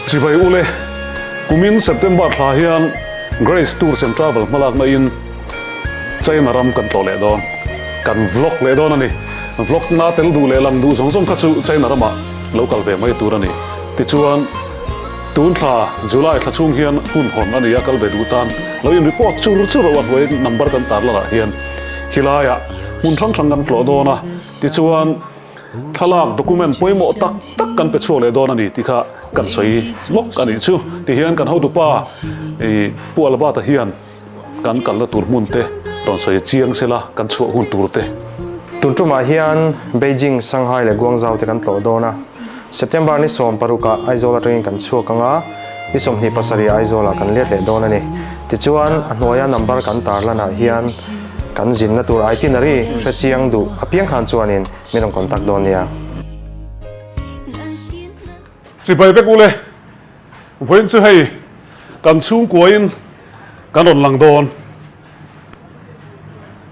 Chibai ule, kumin September thla hian Grace Tours and Travel hmalakna in China ram kan tlawh leh dawn. Kan vlog leh dawn a ni. Vlog na tel duh leh lang duh zawng zawng kha chu China ramah lo kal ve mai tur a ni. Tichuan, tun thla July thla chhung hian hun hawn a ni a, kal ve duh tan lo in report chur chur a hnuai number kan tar lakah hian khilaiah hmun hrang hrang kan tlawh dawn a. Tichuan, thlalak document pawimawh tak tak kan pe chhuak leh dawn a ni tih kha kan sawi lawk a nih chu. Tihian kan hotupa ih Pu Albert-a hian kan kalna tur hmun te rawn sawi chiang sela kan chhuah hun tur te. Tun tumah hian Beijing, Shanghai leh Guangzhou te kan tlawh dawn a. September ni 16 ah Aizawl atangin kan chhuak ang a, ni 27 ah Aizawlah kan let leh dawn a ni. Tichuan, a hnuaia number kan tarlanah hian kan zinna tur itinerary hre chiang duh apiang khan chuanin min rawn contact dawn nia. Chibai vek ule, vawiin chu hei kan chhungkuain kan rawn lang dawn.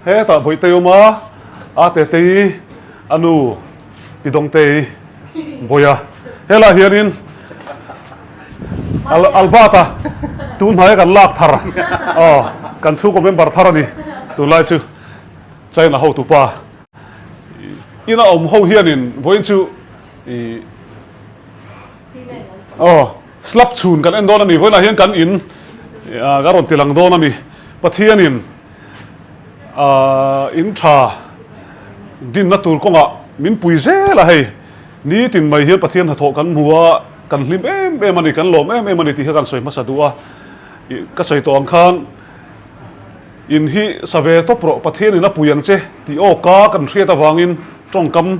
Hetah Bawihte awm a, a Tetei, a nu Pi Dawngtei Bawiha. Helaiah hianin Albert-a tun hnaia kan lak thar, aw, kan chhungkaw member thar a ni tunlai chu China hotupa. Ina awm ho hianin vawiin chu ih aw slab chhun kan en dawn a ni vawiinah hian kan in ka rawn ti lang dawn a ni Pathianin ah in tha dinna tur kawngah min pui zel a hei nitin mai hian Pathian hnathawh kan hmu a kan hlim em em a ni kan lawm em em a ni tih kha kan sawi hmasa duh a ih ka sawi tawh ang khan In hi sa ve tawp rawh, Pathian in a pui ang che tih aw ka kan hriat avangin tawngkam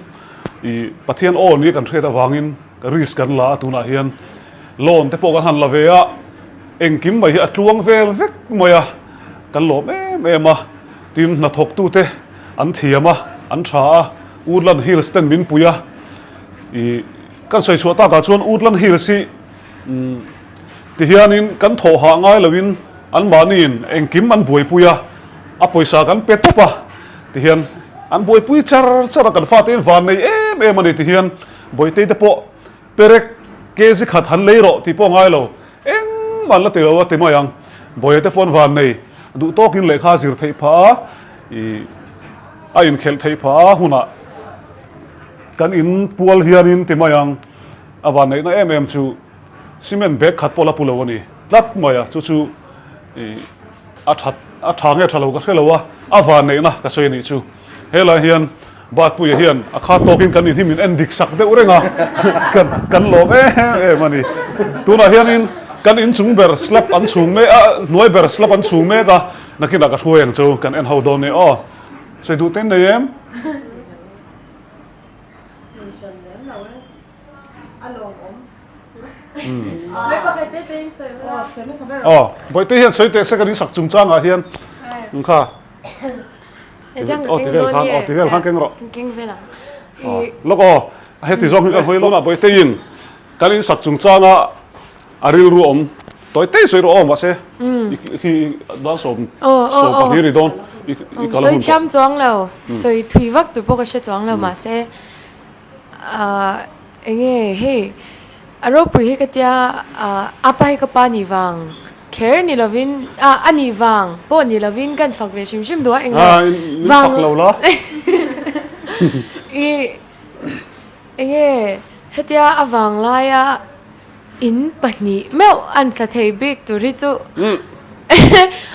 i Pathian aw ni kan hriat avangin risk kan la a tunah hian loan te pawh kan han la ve a, engkim mai hi a tluang vel vek mai a, kan lawm em em a, tin hnathawktute an thiam a, an tha a, Woodland Hills ten min pui a, i kan sawi chhuah takah chuan Woodland Hills hi Tihianin kan thawh hah ngai loin anmahniin engkim an buaipui a, a pawisa kan pe tawp a, tihian an buaipui char char a, kan fate in van nei em em a ni tihian Bawitei te pawh perek kg khat han lei rawh tih pawh ngai lo, engmah an la ti lo a ti mai ang. Bawia te pawh an van nei duh tawkin lehkha a zir theih phah a, ih a inkhelh theih phah a hunah kan in pual hianin ti mai ang, a van neihna em em chu. Cement bag khat pawh la pu lo a ni tlat mai a, chu chu ih a that a tha nge tha lo ka hre lo a, a van neihna ka sawi a nih chu. Helai hian Batpuia hian a khat tawkin kan inhim in en dik sak deuh reng a, kan kan lawm em em a ni. Tunah hianin kan inchung ber slab an chhung mek a, hnuai ber slab an chhung mek a, nakinah ka hruai ang chu kan en ho dawn ni aw. Sawi duh te nei em? Aw, Bawihte hian sawi teh se kan insak chungchangah hian ang kha. Aw ti vel khan, aw ti vel khan keng rawh. Aw, lawk aw, heti zawng hi kan hawi lawk a, Bawihteiin kan insak chungchanga a rilru awm tawi tei sawi rawh aw mahse i dan sawm 20 ri dawn i kal a hun tawh. Sawi thiam chuang lo, sawi thui vak tur pawh ka hre chuang lo mahse. Ahh enge hei a ropui hi ka tia ahh a pa hi ka pa nih vang kher ni lovin ah a nih vang pawh ni lovin kan fak ve hrim hrim duh a englo vang ih enge hetia a vang laia In pahnih meuh an sa thei bik tur hi chu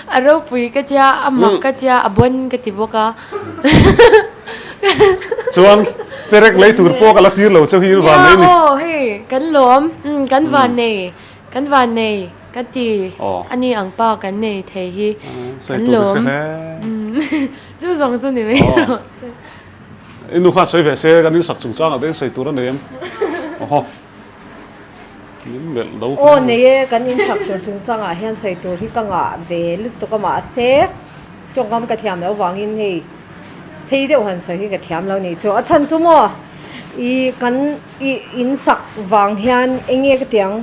a ropui ka tia, a mak ka tia, a bawn ka ti bawk a. Chuan perek lei tur pawh ka la tir lo cheu hi in van nei ni. Nia aw hei kan lawm, kan van nei, kan van nei ka ti a ni ang pa kan nei thei hi kan lawm. Chu zawng chu ni mai rawh se. I nu khan sawi ve se kan insak chungchangah te in sawi tur a nei em? Awhaw. Aw nei e, kan inchak tur chungchangah hian sawi tur hi ka ngah ve lutuk a mahse tawngkam ka thiam loh vangin hei sei deuh han sawi hi ka thiam lo nih chu. A chhan chu maw ih kan ih insak vang hian eng nge ka ti ang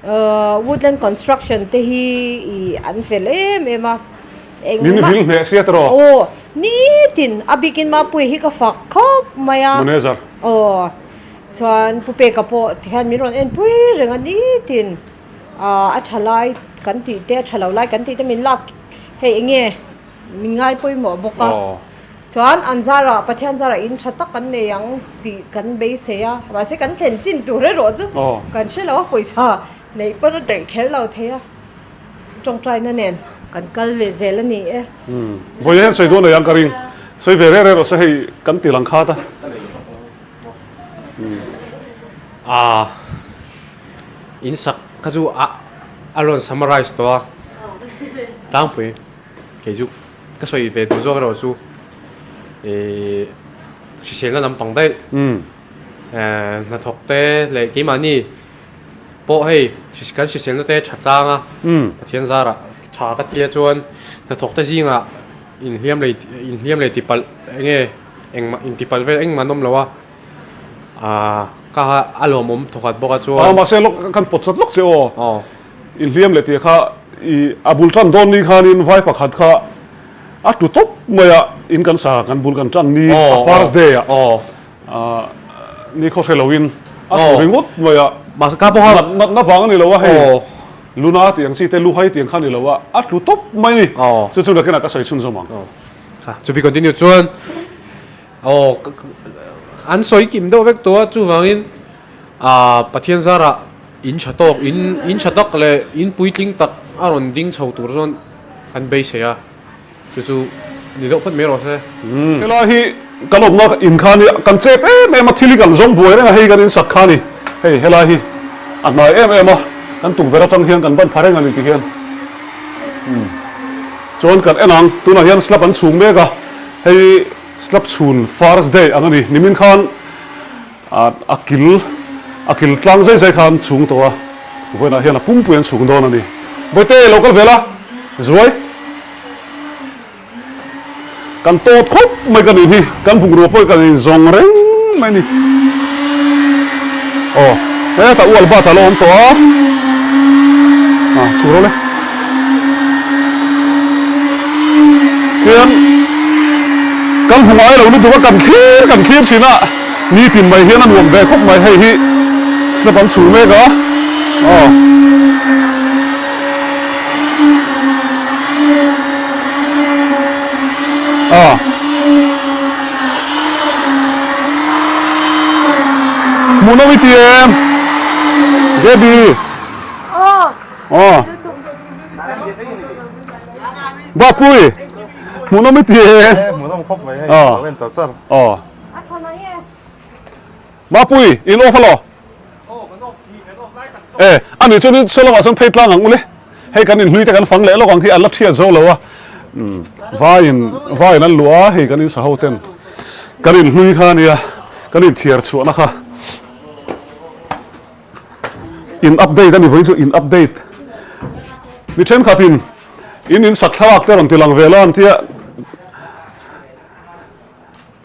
ahh woodland construction te hi ih an fel em em a Min vil hneh sia tawh. Aw nitin a bikin Mapuia hi ka fak khawp mai a. Manager. Aw. Chuan Pu Peka pawh tihian min rawn enpui reng a nitin a tha lai kan tih te a tha lo lai kan tih te min lak hei eng nge min ngai pawimawh bawk a. Chuan an zarah Pathian zarah in tha tak an nei ang tih kan beisei a mahse kan thlen chin tur erawh chu kan hre lo a pawisa neih pawn a daih kher lo thei a. Tawngtaina nen kan kal ve zel a ni e. Vawiin hian sawi dawn nei ang ka ring. Sawi ve reh reh rawh se hei kan ti lang khat a. Aa in sak kha chu a a rawn summarize tawh a tlangpui kei chu ka sawi ve duh zawk erawh chu ihh hriselna lampang daih hnathawk te leh keimahni pawh hei kan hriselna te tha tlang a Pathian zarah tha ka tia chuan hnathawk te zingah inhliam leh inhliam leh tipalh eng nge engmah intipalh vel engmah an awm lo a aaa ka a lawmawm thawkhat bawk a chuan Aw mahse lawk kan pawt chat lawk che aw inhliam leh tih kha ih a bul tan dawn ni khanin vai pakhat kha a tlu tawp mai a in kan sa kan bul kan tan ni a first day ah. Ahh ni khaw hre loin a thaw ringawt mai a. Mahse ka pawh a. Natna vang a ni lo a hei. Luna tih ang chi te luhai tih ang kha a ni lo a, a tlu tawp mai a ni. Chu chu nakinah ka sawi chhunzawm ang. Kha to be continue chuan aw an sawi kim deuh vek tawh a chuvangin ah Pathian zarah in tha tawk in in tha tak leh in puitling tak a rawn ding chho tur chuan kan beisei a. Chu chu ni deuh phawt mai rawh se. Helai hi kan awmna in kha nia, kan chep em em a, thil hi kan zawng buai reng a, hei kan insak kha a ni. Hei helai hi a hnai em em a, kan tukverh atang hian kan ban pha reng a ni ti hian. Chuan kan en ang, tunah hian slab an chhung mek a, hei slab chhun first day ang a ni, nimin khan A kil a kil tlang zai zai kha an chhung tawh a, vawiinah hian a pumpui an chhung dawn a ni. Bawihte lo kal ve la, Zuai. Kan tawt khawp mai ka nih hi, kan bungrua pawh hi kan inzawng reng mai a ni. Aw, hetah u Albert a lo awm tawh a, a chhuk rawh le. Hian kan hmu ngai lo lutuk a, kan thlir kan thlir thin a. Nitin mai hian a nuam ve khawp mai hei hi slab an chhu mek a aw a hmuhnawm i ti em Debbie aw Bapui hmuhnawm i ti em hmuhnawm khawp mai hei lo en char char aw Mapui, in off alaw? E, ani chuan saw lamah chuan phei tlang ang ule. Hei kan inhlui te kan fang leh lawk ang hi an la thiat zo lo a. Vaiin, vaiin an luah a, hei kan insa ho ten kan inhlui kha ania, kan inthiar chhuahna kha. In update a ni vawiin chu in update. Mi thenkhatin in insak thlalak te rawn ti lang ve la an tia.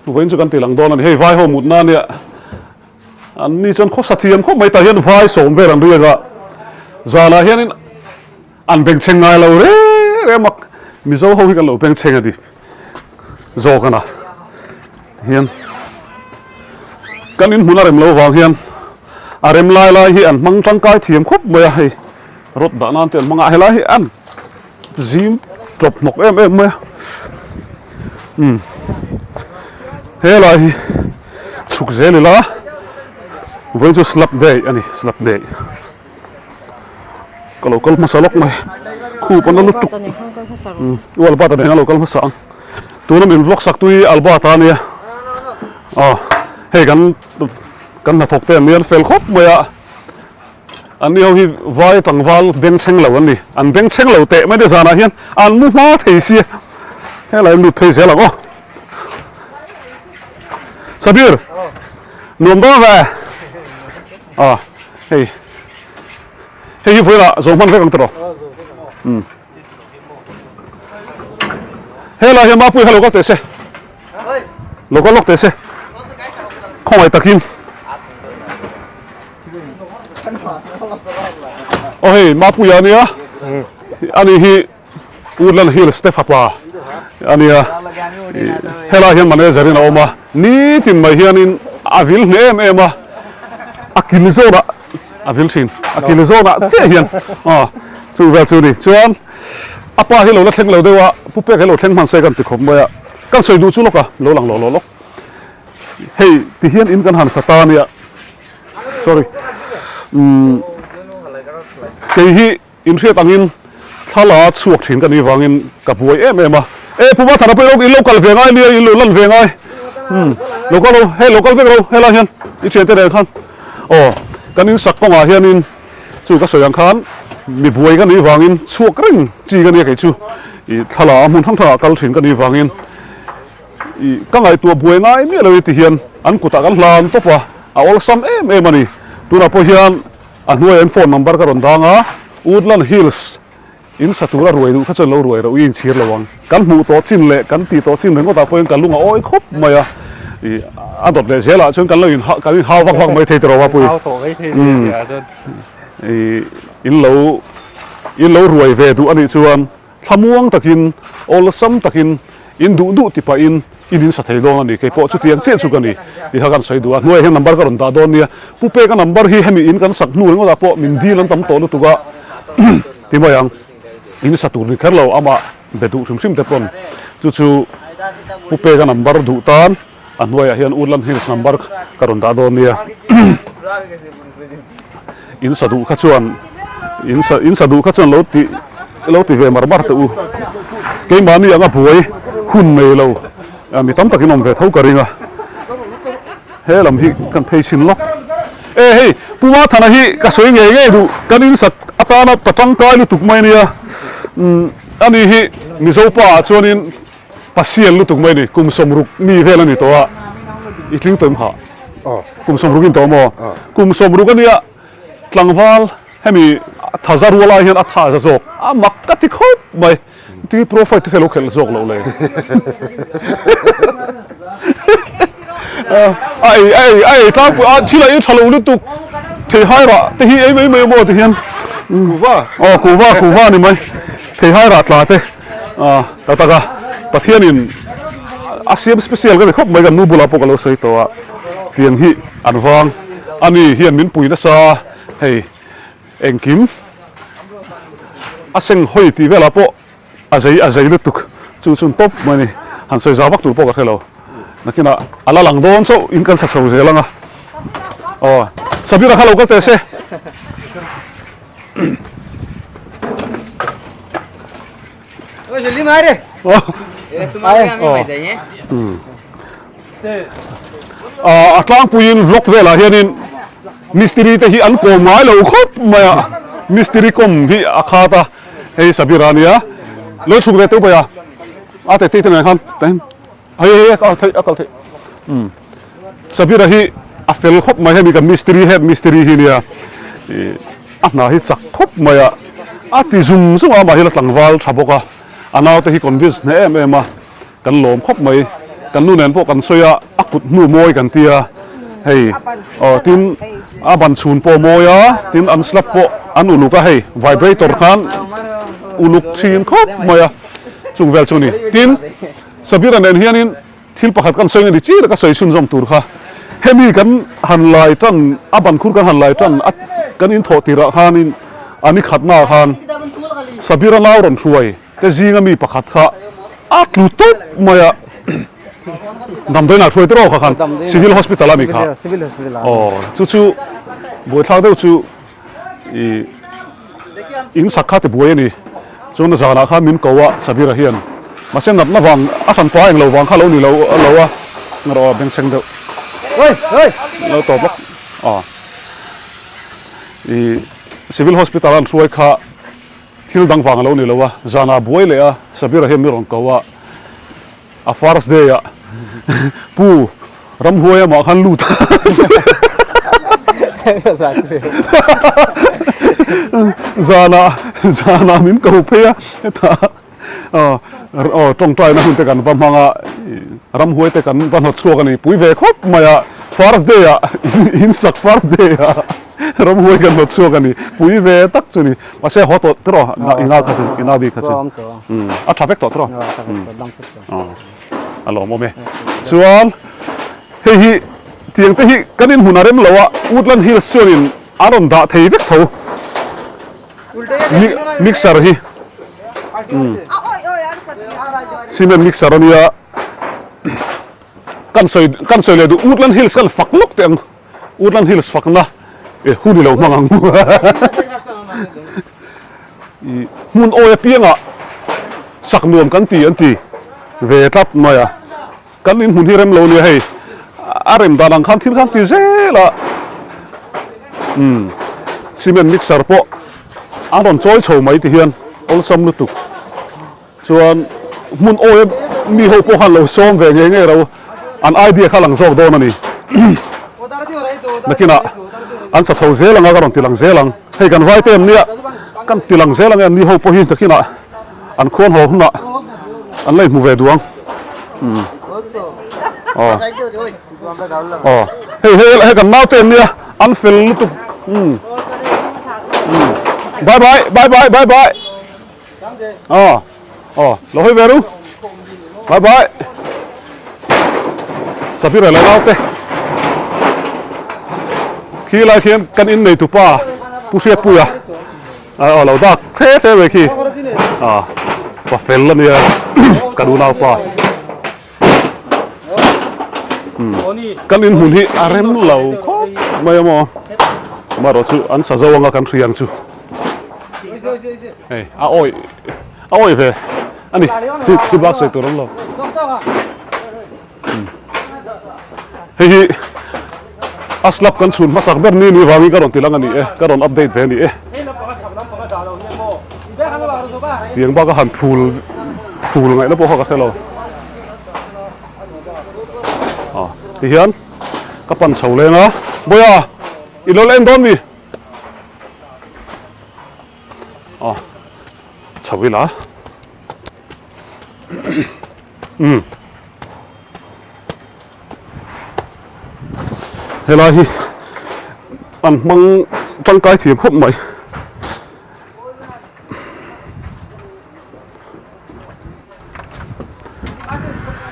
Vawiin chu kan ti lang dawn a ni. Hei vai ho mutna ania an ni chuan khawsa thiam khawp mai tah hian vai sawm vel an riak a, zanah hianin an bengchheng ngai lo reng reng a, Mizo ho hi kan lo bengchheng a ni zawk a na hian kan inhmun a rem lo vang hian a rem lai lai hi an hmang tangkai thiam khawp mai a, hei rawt dah nan te an hmang a, helai hi an Zim tawp hnawk em em mai a umm helai hi chhuk zel ila vawiin chu slap day a ni slap day ka lo kal hmasa lawk mai khup a na lutuk umm u Albert a nen a lo kal hmasa ang tuna min vlog sak tu hi Albert a nia aw hei kan kan hnathawk te an nia an fel khawp mai a. An ni ho hi vai tlangval bengchheng lo an ni. An bengchheng lo teh mai te zanah hian an mu hma thei sia. Helai lut phei zel ang aw. Sabir, nuam dawn ve. Ah, hei. Hei hi vawilah zo hman vek ang tawh. Um. Helai hian mapui kha lo kal teh se. Lo kal lawk teh se. Khawngaih takin. Aw hei Mapuia ania ani hi Woodland Hills te fapa ania helai hian manager in a awm a nitin mai hianin a vil hneh em em a. A kil zawnah a vil thin. A kil zawnah chiah hian aw chu vel chu ni. Chuan a pa hi lo la thleng lo deuh a, Pu Pek hi lo thleng hman se kan ti khawp mai a. Kan sawi duh chu lawk a, lo lang lo lo lawk. Hei ti hian in kan han sa ta ania. Sorry. Umm kei hi Inhriat angin thla chhuak thin ka nih vangin ka buai em em a, E Pu Mathana pawh in lo kal ve ngai nia, in lo lan ve ngai, umm lo kal lo, hei lo kal vek lo helai hian i thiante nen khan aw kan insak kawngah hianin chu ka sawi ang khan mi buai ka nih vangin chhuak reng chi ka nia kei chu i thla la a hmun hrang hrangah kal thin ka nih vangin i ka ngaihtuah buai ngai miah lo i ti hian an kutah kan hlan tawp a, a awlsam em em a ni tunah pawh hian. A hnuaiah hian phone number ka rawn dang a, Woodland Hills in sa tura ruai duh kha chuan lo ruai reuh i inchhir lo ang. Kan hmuh tawh chin leh kan tih tawh chin ringawtah pawhin ka lung a awi khawp mai a, ih a dawt leh zelah chuan kan lo in kan inhau vak vak mai thei tiraw Mapui? Umm ih in lo in lo ruai ve duh anih chuan Thlamuang takin, awlsam takin, in duh duh ti pahin in insa thei dawn a ni. Kei pawh chutiang chiah chu ka ni tih kha kan sawi duh a. Hnuaiah hian number ka rawn dah dawn nia. Pu Peka number hi hemi in kan sak hnu ringawtah pawh min dil an tam tawh lutuk a ti mai ang. In sa tur ni kher lo, amah be duh hrim hrim te pawn chu chu Pu Peka number duh tan. A hnuaiah hian Woodland Hills number ka rawn dah dawn nia. In sa duh kha chuan in sa in sa duh kha chuan lo ti lo ti ve mar mar teh u. Keimahni anga buai hun nei lo mi tam takin awm ve tho ka ring a. He lam hi kan phei chhin lawk. E hei Pu Mathana hi ka sawi ngei ngei duh kan in sak atana pa tangkai lutuk mai nia. Umm ani hi Mizo pa ah chuanin Pasial lutuk mai a ni, kum sawmruk mi vel a ni tawh a, i tling tawh em kha? Kum sawmruk in tawh maw? Kum sawmruk a nia, tlangval hemi thaza rual ai hian a tha za zawk, a mak ka ti khawp mai, ti pro fight te kha ilo khelh zawk loh le. A ei a ei a ei tlangpui a thil a ei tha lo lutuk, theihai rah te hi ei mai mai maw ti hian. Kuva? Aw kuva kuva a ni mai, theihai rah tla te. A tak tak a, Pathianin a siam special ka ni khawp mai kan nu bulah pawh ka lo sawi tawh a, tiang hi an vang a ni hian min pui nasa a, hei engkim a seng hawi tih velah pawh a zei a zei lutuk chu chun tawp mai a ni, han sawi zau vak tur pawh ka hre lo, nakinah a la lang dawn chauh in kan sa chho zel ang a, aw Sabira kha lo kal teh se. A tlangpuiin vlog velah hianin mistiri te hi an kawm ngai lo khawp mai a mistiri kawm hi a khat a hei Sabira ania lo chhuk ve teuh pai a a tete te nen khan Hei hei a kal theih a kal theih umm Sabira hi a fel khawp mai hemi kan mistiri head mistiri hi nia ih a hna hi chak khawp mai a a ti zum zum a amah hi la tlangval tha bawk a a naute hi convince hneh em em a kan lawm khawp mai kan nu nen pawh kan sawi a a kut hnu mawi kan tia hei aw tin a ban chhun pawh a mawi a tin an slab pawh an uluk a hei vibrator khan uluk thin khawp mai a chung vel chu a ni tin. Sabira nen hianin thil pakhat kan sawi nge ni chi leh ka sawi chhunzawm tur kha hemi kan han lai tan a ban khur kan han lai tan a kan inthawh tirah khanin a ni khatnaah khan Sabira nau rawn hruai te zinga mi pakhat kha a tlu tawp mai a damdawiinah hruai tiraw kha khan Civil Hospital a mi kha aw chu chu buaithlak deuh chu Ih in sak kha ti buai a ni. Chuan zanah khan min ko a Sabira hian mahse natna vang a hran pa englo vang kha lo ni lo lo a ngarawh a bengchheng deuh lo tawp lawk a ih civil hospital a an hruai kha thil dang vang a lo ni lo a zanah buai leh a Sabira hian min rawn ko a. A first day ah Pu Ramhuai amah khan lut a. Zanah zanah min ko phei a hetah aw tawngtaina hun te kan va hmang a Ramhuai te kan va hnawt chhuak a ni pui ve khawp mai a first day ah insak first day ah Ramhuai kan hnawt chhuak a ni pui ve tak chu ni mahse haw tawh tawh i nau kha chu i nau bik kha chu a tha vek tawh tawh a lawmawm e chuan hei hi. Tiang te hi kan inhmun a rem lo a, Woodland Hills chuanin a rawn dah thei vek tho. Mixer hi cement mixer a nia. Kan sawi kan sawi leh duh Woodland Hills kan fak lawk teh ang. Woodland Hills fakna e hun i lo hmang ang. I hmun awi apiangah sak nuam kan ti an ti ve tlat mai a. Kan inhmun hi rem lo nia hei, a rem dan ang khan thil khan ti zel a, umm cement mixer pawh a rawn chawi chho mai ti hian awlsam lutuk chuan hmun awi mi ho pawh khan lo sawm ve ngei ngei ro an idea kha lang zawk dawn a ni nakinah an sa chho zel anga ka rawn ti lang zel ang hei kan vai te em nia kan ti lang zel ang e an ni ho pawh hi nakinah. An khuan haw hunah an la inhmu ve duh ang. Umm. Aw. Aw. Hei hei hei kan naute an nia an fel lutuk. Umm. Umm. Bye bye bye bye bye bye. Aw. Aw. Lo hawi ve ru. Bye bye. Safira leh naute. Khi lai khian kan innei tupa Pu Hriatpuia. Aw lo dak hre hre mai khi a pa fel a nia kan unaupa kan inhmun hi a rem lo khawp mai a maw amaherawh chu an sa zo anga kan hria ang chu hei a awih a awih ve a ni thi bak sawi tur awm lo. Hei hi a slab kan chhun hmasak ber ni ni vangin ka rawn ti lang a ni e, ka rawn update ve a ni e. Tiang bak a han phul phul ngaihna pawh kha ka hre lo. A tihian ka pan chho leng a, Bawiha i lo la en dawn mi? A chho ila. Umm. Helai hi an hmang tangkai thiam khawp mai.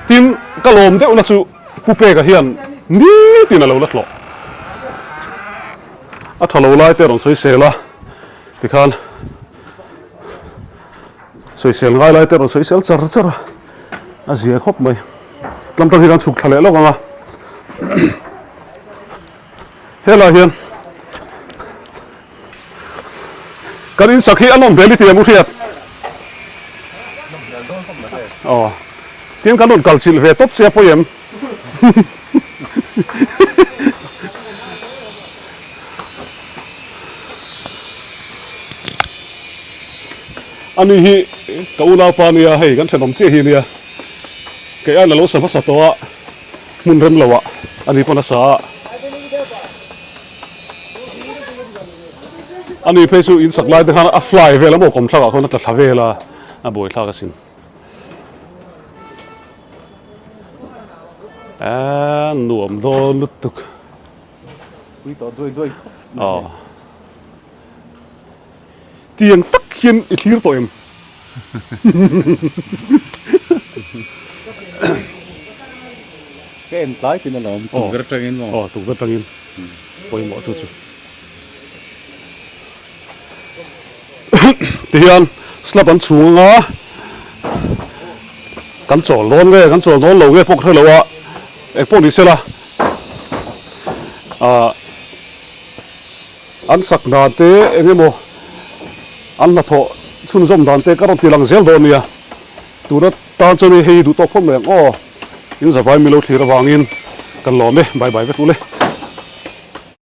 Tin, ka lawm deuhna chu Pu Peka hian nitin a lo la hlawh. A tha lo lai te a rawn sawi sel a, tikhan. Sawisel ngai lai te rawn sawisel char char a, a zia khawp mai. Lam tang hi kan chhuk thla leh lawk ang a. Helai hian kan insak hi a nawm hmel i ti ang u hriat. Aw, tin kan rawn kal chilh ve tawp che a pawi em? Ani hi ka unaupa ania, hei kan thenawm chiah hi ania. Kei aiin a lo sa hmasa tawh a, hmun rem loah ani pawn a sa a. Ani phei chu in sak lai te khan a fly vel a maw kawmthlakah khawn a tla thla vel a, a buaithlak asin. Aaa nuam dawn lutuk. Pui tawh duai duai khawp mai. Aw. Tiang tak hian i thlir tawh em? Ka en tlai tin alawm, tukverh atangin maw? Aw, tukverh atangin pawimawh chu chu. Tihian slab an chhung anga kan chawl dawn nge kan chawl dawn lo nge pawh ka hre lo a, engpawh ni sela ah an sak dan te eng emaw an hnathawh chhunzawm dan te ka rawn ti lang zel dawn nia tuna tan chuan hei duh tawk phawt mai ang aw in zavai milo thlir avangin kan lawm e bye bye vek ule.